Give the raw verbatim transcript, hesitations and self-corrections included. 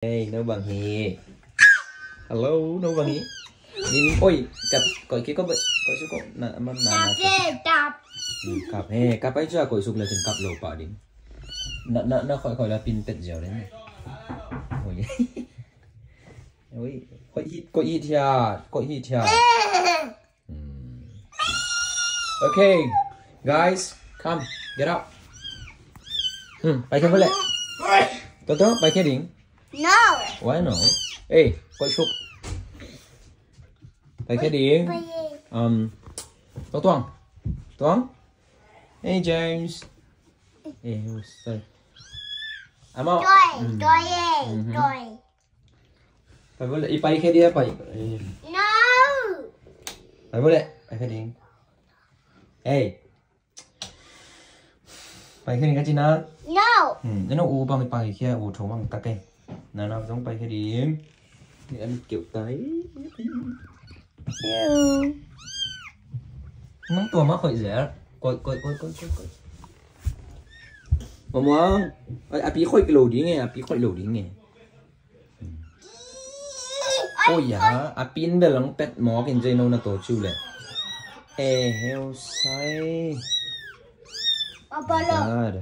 Hey, no bang hi. Hello, no bang hi. Ni ni, oi, kap, koi ki ko, koi su ko, na, man, na, na. Kap, eh, kap. Hmm, kap, eh, kap ai cha, koi suk la chin kap lo pa ding. Na, na, na, koi, koi la pin pet jiao ding. Oi. Oi, koi hit, koi hit ya, koi hit ya. Hmm. Okay, guys, come, get up. Hmm, pai khe vo le. Toto, pai khe ding. No. Why no? Hey, koi suk. Pai khe ding. Pai khe. Um, to tuang. Tuang. Hey, James. Hey, who's that? I'm out. Toi, toi, eh, toi. Pai vo le, i pai khe dia pai. No. Pai vo le, pai khe ding. Hey. Pai khe ding ka ci na. No. Hmm, no u bang i pai khe u tho bang tak e. Na na zong pai khe ding. Ni an keu tai. Nang tua ma khoi zel. Koi, koi, koi, koi, koi, koi. Mamuang. Ai, api khoi lo ding e, api khoi lo ding e. Oi ya, a pin bel ang pet mawk in zai no na to chu le. E heu sai. Papa lo. God.